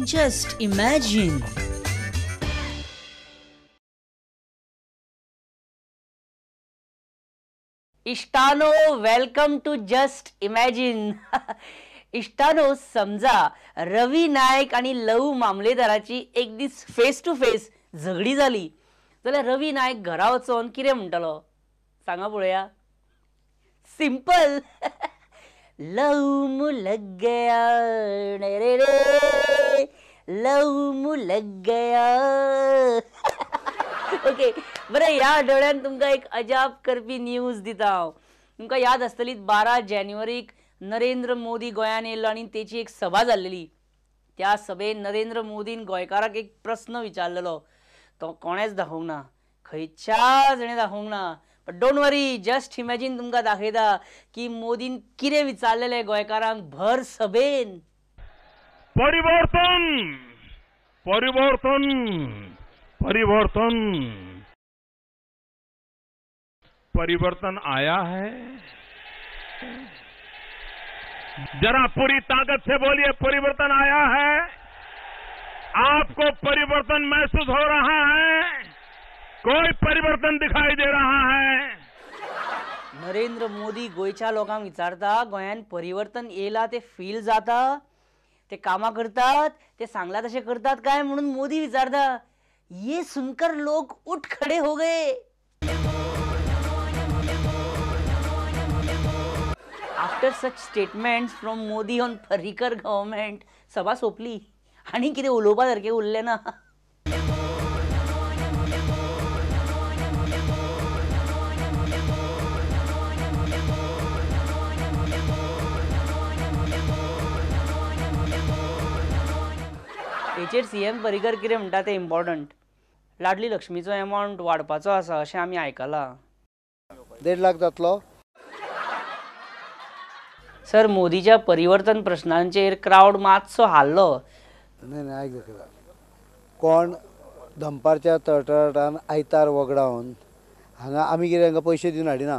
Just imagine. इश्टानो, welcome to just imagine. इश्टानो, समजा रवी नायक आनी लवू मामलेदाराची एक दीस फेस टू फेस झगडी जाली जाल्यार रवी नायक घरा वचोन कितें म्हणटलो सांगा पळोवया. सिंपल, लव मु लग गया रे रे, लव मु लग गया. ओके, बरें, ह्या आठवड्यान तुमकां एक अजाप करपी न्यूज दिता हांव. तुमकां याद आसतली 12 जानेवारीक नरेंद्र मोदी गोंयान येयल्लो आनी तेची एक सभा जाल्लेली. त्या सभेन नरेंद्र मोदीन गोंयकाराक एक प्रस्न विचारलेलो, तो कोणेच दाखोवंक ना, खंयच्याच हेणें दाखोवंक ना. But don't worry, just imagine तुमकां दाखयता की मोदीन कितें विचारलेलें गोंयकारांक भर सभेन. परिवर्तन, परिवर्तन, परिवर्तन, परिवर्तन आया है. जरा पूरी ताकत से बोलिए, परिवर्तन आया है. आपको परिवर्तन महसूस हो रहा है? कोई परिवर्तन दिखाई दे रहा है? नरेंद्र मोदी गोंयच्या लोकांक विचारता, गोंयान परिवर्तन येयला ते फील जाता, ते कामां करतात, ते सांगला तशें करतात काय म्हणून मोदी विचारता. ये सुनकर लोग उठ खड़े हो गए. After such statements from Modi on Parrikar government, सभा सोंपली आनी कितें उलोवपा सारकें उरलें ना. तेचेर सीएम पर्रीकर कितें म्हणटा तें इम्पॉर्टंट. लाडली लक्ष्मीचो एमावंट वाडपाचो आसा अशें आमी आयकलां. 1.5 लाख जातलो. सर, मोदीच्या परिवर्तन प्रश्नांचेर क्रावड मातसो हाल्लो. न्हय न्हय, आयक दाखयता. कोण दनपारच्या तळतळान आयतार वगडावन हांगा आमी कितें हांगा पयशे दिवन हाडिना.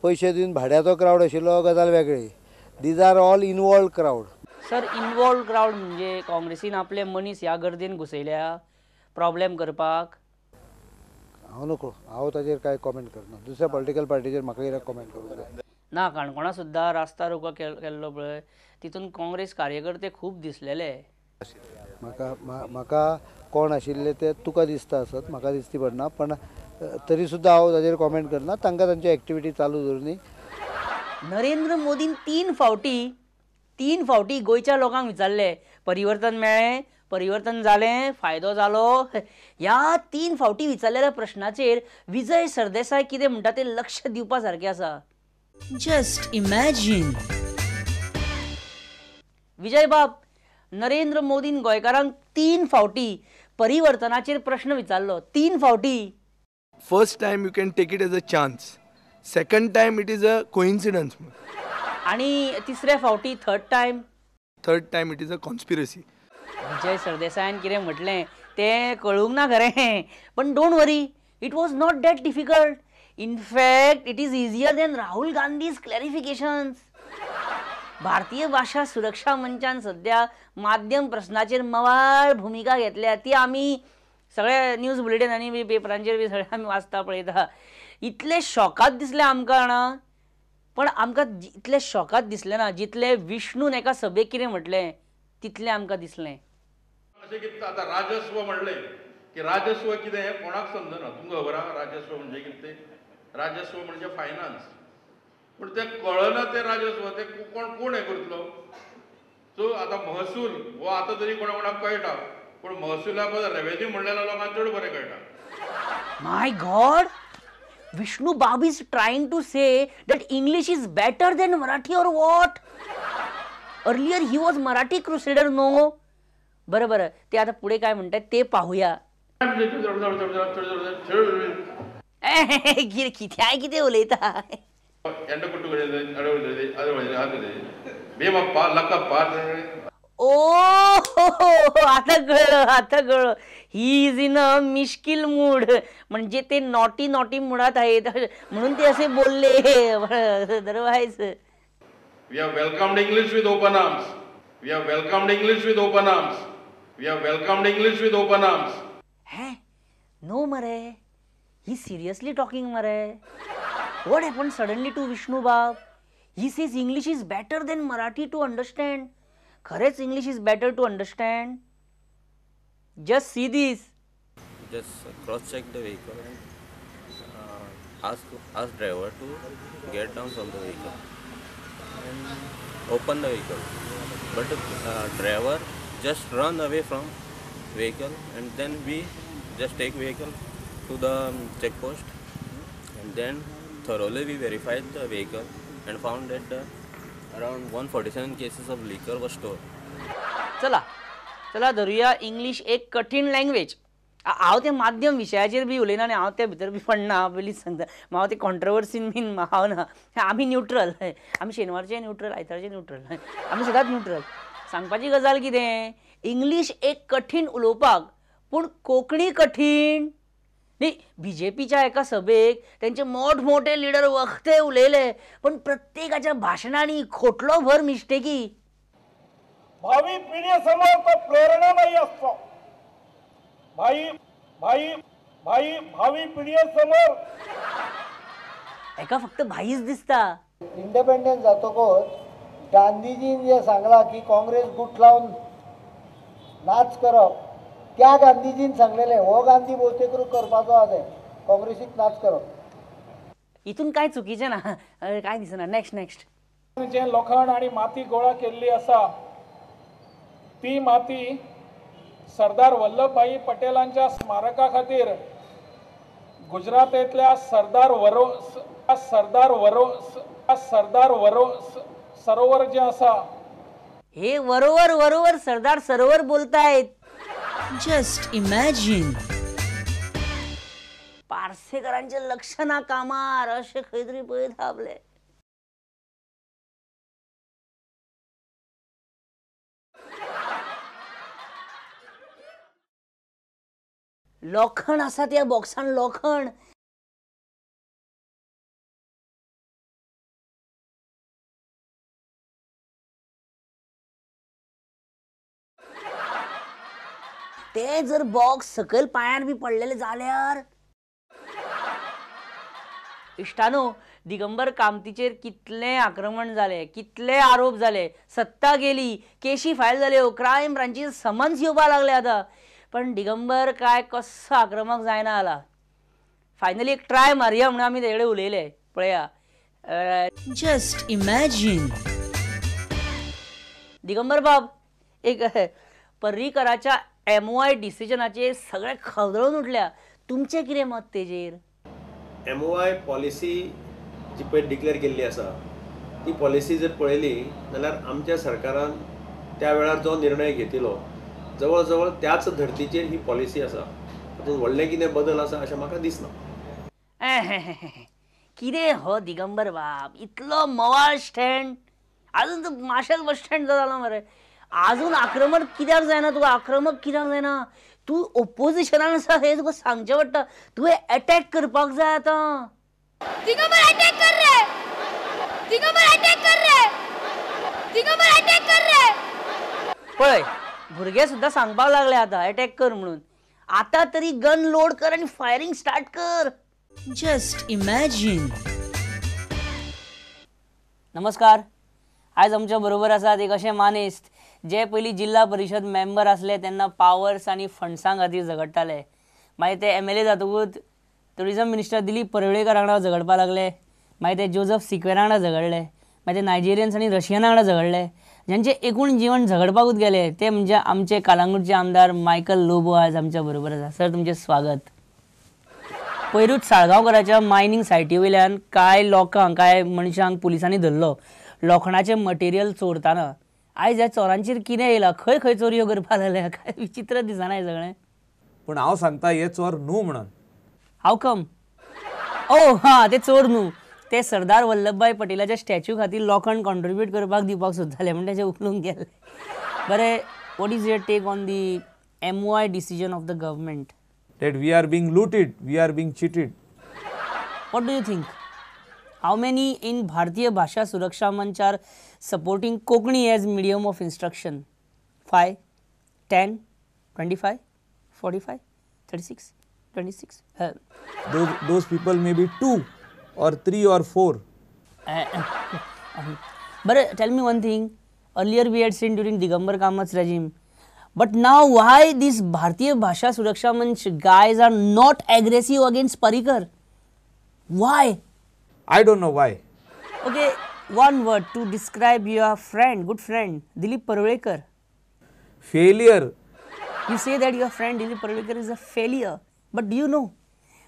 पयशे दिवन भाड्याचो क्रावड आशिल्लो गजाल वेगळी. These are all involved crowd. Sir, involved crowd म्हणजे काँग्रेसीन आपले मनीस ह्या गर्देन घुसयल्या प्रॉब्लेम करपाक. हांव नकळो, हांव ताजेर कांय कॉमेंट करना. दुसऱ्या पॉलिटिकल पार्टीचेर म्हाका कित्याक कॉमेंट करूंक जाय. ना, काणकोणा सुद्दां रास्ता रोको केल्लो पळय, तितून काँग्रेस कार्यकर्ते खूब दिसलेले. म्हाका म्हाका कोण आशिल्ले ते तुका दिसता आसत, म्हाका दिसती पडना, पण तरी सुद्दां हांव ताजेर कॉमेंट करना. तांकां तांची एक्टिविटी चालू दवरनी. नरेंद्र मोदीन तीन फावटी गोंयच्या लोकांक विचारले, परिवर्तन मेळ्ळें, परिवर्तन जालें, फायदो जालो. ह्या 3 फावटी विचारलेल्या प्रश्नाचेर विजय सरदेसाय कितें म्हणटा तें लक्ष दिवपा सारकें आसा. Just imagine. Vijay बाब, नरेंद्र मोदीन गोंयकारांक 3 फावटी परिवर्तनाचेर प्रश्न विचारलो, 3 फावटी. First time you can take it as a chance, second time it is a coincidence, आणि तिसऱ्या फावटी third time, third time it is a conspiracy. Vijay सरदेसायान कितें म्हटलें तें कळूंक ना खरें, पण don't worry, it was not that difficult. In fact it is easier than Rahul Gandhi's clarifications. भारतीय भाशा सुरक्षा मंचान सध्या माध्यम प्रश्नाचेर मवाळ भुमिका घेतल्या, ती आमी सगळ्या न्यूज बुलेटिनांनी बी पेपरांचेर बी सगळें आमी वाचता पळयता. इतले शॉकात दिसलें आमकां जाणा, पण आमकां इतले शॉकात दिसलें ना जितले विष्णून एका सभेक कितें म्हटलें तितलें आमकां दिसलें. अशें कितें आतां राजस्व म्हणलें की राजस्व कितें हें कोणाक समजना. तुमकां खबर आहा राजस्व म्हणजे कितें? राजस्व म्हणजे फायनान्स. पूण तें कळना तें राजस्व तें कोण कोण हें करतलो. सो आतां महसूल हो आतां तरी कोणा कोणाक कळटा, पूण महसुला बदल रेवेन्यू म्हणलें जाल्यार लोकांक चड बरें कळटा. My God, Vishnu Bab is trying to say that English is better than Marathi or what? Earlier he was Marathi crusader, no? बरं बरं, ते आता पुढे काय म्हणतात ते पाहूया. कित्याय कितें उलयता. ओ, आता कळलं, आता कळलं. He is in a मिश्किल मूड, म्हणजे ते नॉटी नॉटी मुडात आहेत म्हणून ते असे बोलले. Otherwise We have welcomed English with open arms. We have welcomed English with open arms. We have welcomed English with open arms. हे नो मरे, ही सिरियसली टॉकिंग मरे. What happen suddenly to Vishnu बाब? He says English is better than Marathi to understand. खरेंच English is better to understand? Just see this. Just cross check the vehicle and ask driver to get down from the vehicle and open the vehicle. But driver just run away from vehicle and then we just take vehicle to the check post and then thoroughly we verified the vehicle and found that around 147 cases of liquor was stored. चला चला धरुया English एक कठीण language. हांव ते माध्यम विशयाचेर बी उलयना आनी हांव ते भितर बी पडना, पयलींच सांगता. हांव ते कॉन्ट्रवर्सीन बीन हांव ना, आमी न्युट्रल. आमी शेनवारचे न्युट्रल, आयतारचे न्युट्रल, आमी सदांच न्युट्रल. सांगपाची गजाल कितें, इंग्लिश एक कठीण उलोवपाक, पूण कोंकणी कठीण न्ही. बीजेपीच्या एका सभेक तेंचे मोठमोठे लिडर वखते उलयले, पण प्रत्येकाच्या भाशणांनी खोटलो भर मिस्टेकी. भावी पिढीसमोर तो प्रेरणादायी असतो. भाई भाई भाई भावी पिढीसमोर एका फक्त भाईच दिसता. इंडिपेंडन्स जातकच गांधीजीन जे सांगला की काँग्रेस गुट लावन नाच करप, त्या गांधीजीन सांगलेले हो गांधी भोवतेक करपाचो आसा, काँग्रेसीक नाच करप. हितून काय चुकीचें ना, काय दिसना. Next next. जे लोखण आनी माती गोळा केल्ली आसा ती माती सरदार वल्लभभाई पटेलांच्या स्मारका खातीर गुजरातेंतल्या सरदार वरो सरदार वरो सरदार वरो सरोवर जे आसा, हे वरोवर वरोवर सरदार सरोवर बोलतायत. Just imagine. पार्सेकरांचे लक्ष ना कामार, अशें खंय तरी पळय थांबले. लोखण आसा त्या बॉक्सान, लोखण. ते जर बॉक्स सकयल पांयार बी पडलेले जाल्यार. इश्टानो, दिगंबर कामतीचेर कितलें आक्रमण जालें, कितले आरोप जाले, सत्ता गेली, केशी फायल जाल्यो, क्रायम ब्रांचीचे समन्स येवपाक लागले आतां. पण दिगंबर काय कसो आक्रमक जायना जाला. फायनली एक ट्राय मारया म्हणून आमी तेजे कडेन उलयले. पळया. Just imagine. Digambar बाब, एक पर्रीकराच्या MOI डिसिजनाचेर सगळे खवदळून उठल्या, तुमचें कितें मत तेजेर? MOI policy जी पळय डिक्लेअर केल्ली आसा ती पॉलिसी जर पळयली जाल्यार आमच्या सरकारान त्या वेळार जो निर्णय घेतिलो जवळ जवळ त्याच धर्तीचेर ही पॉलिसी आसा. तातूंत व्हडलें कितें बदल आसा अशें म्हाका दिसना. कितें हो दिगंबर बाब, इतलो मवाळ स्टँड. आजून तो माशेल बस स्टँड जालो मरे. आजून आक्रमण कित्याक जायना तुका, आक्रमक कित्याक जायना? तूं ओपोजिशनान आसा हें तुका सांगचें पडटा. तुवें एटॅक करपाक जाय आतां. दिगंबर अटॅक कर रे, दिगंबर अटॅक कर रे, दिगंबर अटॅक कर रे. पळय भुरगे सुद्दां सांगपाक लागले आतां एटॅक कर म्हणून. आतां तरी गन लोड कर आनी फायरींग स्टार्ट कर. Just imagine. नमस्कार. आयज आमच्या बरोबर आसात एक अशें मानेस्त जे पयलीं जिल्हा परिशद मेंबर आसले तेन्ना पावर्स आनी फंड्सां खातीर झगडटाले. मागीर ते MLA जातकूच टुरिजम मिनिस्टर दिलीप परुळेकर वांगडा झगडपाक लागले. मागीर ते जोजफ सिक्वेरा वांगडा झगडले. मागीर ते नायजेरियन्स आनी रशियना वांगडा झगडले. ज्यांचे एकूण जिवन झगडपाकूच गेले ते म्हणजे आमचे कालांगूटचे आमदार मायकल लोबो आज आमच्या बरोबर आसा. सर, तुमचें स्वागत. पयरूच साळगांवकराच्या मायनींग सायटी वयल्यान कांय लोकांक, कांय मनशांक पुलिसांनी धरलो लोखणाचें मटेरियल चोरतना. आयज ह्या चोरांचेर कितें येयलां, खंय खंय चोरयो करपाक लागल्या, काय विचित्र दिसना हें सगळें. पूण हांव सांगता हे चोर न्हू म्हणून. हाव कम? ओ हां, ते चोर न्हू, ते सरदार वल्लभभाई पटेलाच्या स्टॅच्यू खातीर लोखण कॉन्ट्रिब्यूट करपाक दिवपाक सोदताले म्हण तेजे उखलूंक गेले. बरें, what is your take on the MOI decision of the government? That we are being looted, we are being cheated. What do you think? How many in Bharatiya Bhasha Suraksha Manch are supporting Konkani as medium of instruction? 5, 10, 25, 45, 36, 26. Those people may be 2 or 3 or 4. But tell me one thing, earlier we had seen during Digambar Kamat's regime, but now why these Bharatiya Bhasha Suraksha Manch guys are not aggressive against Parrikar? Why? I don't know why. Okay, one word to describe your friend, good friend, Dilip Parulekar. Failure. You say that your friend Dilip Parulekar is a failure, but do you know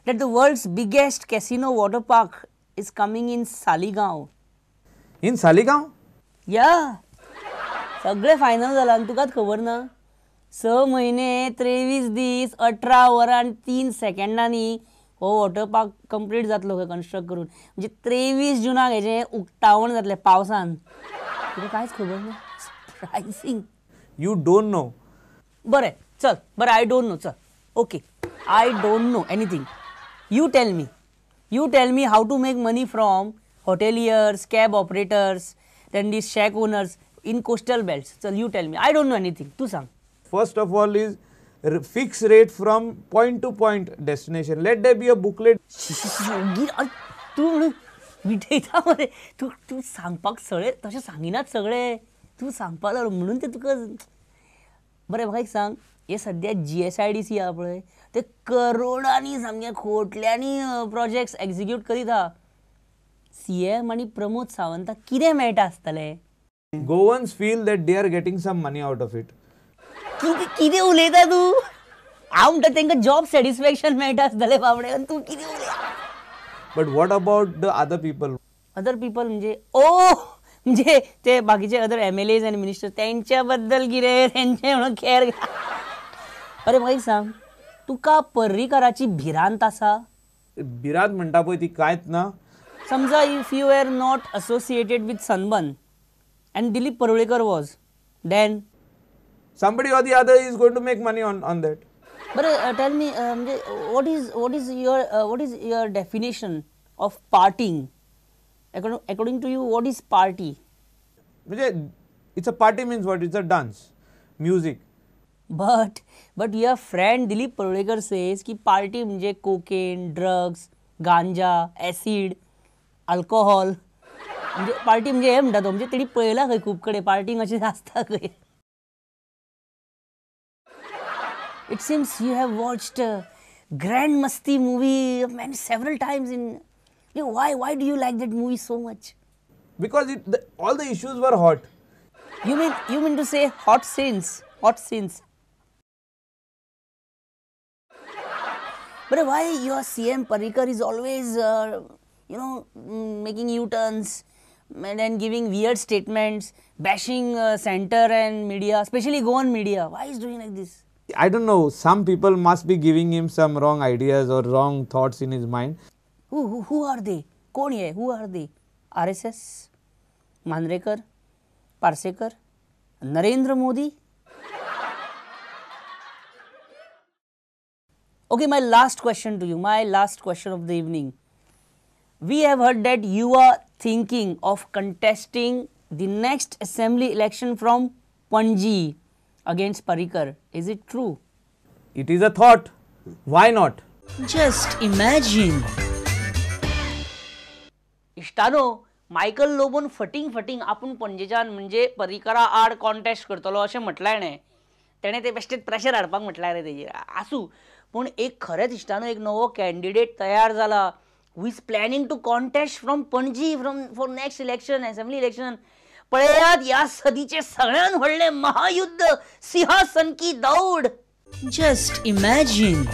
that the world's biggest casino water park is coming in Saligao? In Saligao? Yeah. सगळे final जाला आनी तुकाच खबर ना. 6 महिने 23 दीस 18 वरां आनी 3 सेकंडांनी हो वॉटर पार्क कंप्लीट जातलो खंय कन्स्ट्रक्ट करून. म्हणजे 23 जुनाक हेजें उक्तावण जातलें पावसान. तुका कांयच खबर ना. Surprising. You don't know. बरें चल, बरें I don't know, चल okay, I don't know anything. You tell me, you tell me how to make money from hoteliers, cab operators, then these shack owners in coastal belts. So you tell me, I don't know anything. Tu sang. First of all is fixed rate from point to point destination. Let there be a booklet. तूं म्हणून विटयता मरे. तूं तूं सांगपाक सगळे तशें सांगिनात सगळे. तूं सांगपाक लागलो म्हणून ते तुका बरें. म्हाका एक सांग, हे सद्या GSIDC आहा पळय, ते करोडांनी सामके खोटल्यांनी प्रोजेक्ट्स एक्झिक्यूट करीत आहा. CM आनी प्रमोद सावंताक कितें मेळटा आसतलें? Goans feel that they are getting some money out of it. कितें उलयता तूं? हांव म्हणटा तांकां जॉब सॅटिस्फॅक्शन मेळटा आसतलें बाबडे, आनी तूं कितें उलयता? But what about the other people? Other people म्हणजे ओ म्हणजे ते बाकीचे अदर MLAs आनी मिनिस्टर्स तेंच्या बद्दल कितें तेंचे म्हणून केअर. अरे म्हाका एक सांग, तुका पर्रीकाराची भिरांत आसा? भिरांत म्हणटा पळय ती कांयच ना. समजा if you are not associated with Sunburn and Dilip Parulekar was, then somebody or the other is going to make money on that. But tell me, what is your definition of partying? According to you, what is party? It's a party means what? It's a dance, music. But your friend Dilip Parulekar says ki party म्हणजे cocaine, drugs, ganja, acid, alcohol. म्हणजे party म्हणजे हे म्हणटा तो, म्हणजे तेणी पळयला खंय खूब कडेन पार्टींग अशें आसता खंय. It seems you have watched Grand Masti movie many several times. In why do you like that movie so much? Because all the issues were hot. You mean to say hot scenes, hot scenes. But why your CM Parrikar is always making U-turns and then giving weird statements, bashing center and media, especially Goan media? Why is doing like this? I don't know. Some people must be giving him some wrong ideas or wrong thoughts in his mind. Who are they? Kon hai? Who are they? RSS, Mandrekar, Parsekar, Narendra Modi? Okay, my last question to you, my last question of the evening. We have heard that you are thinking of contesting the next assembly election from Panaji against Parrikar. Is it true? It is a thought. Why not? Just imagine. इश्टानो, Michael लोबोन फटींग फटींग आपूण पणजेच्यान म्हणजे पर्रीकरा आड contest करतलो अशें म्हटलां तेणें. तेणें तें बेश्टेच प्रेशर हाडपाक म्हटलां रे तेजेर. आसूं, पूण एक खरेंच इश्टानो एक नवो कॅन्डिडेट तयार जाला who is planning to contest from Panaji for next election, assembly election. पळयात ह्या सदीचें सगळ्यान व्हडलें महायुद्ध, सिंहासन की दौड. Just imagine.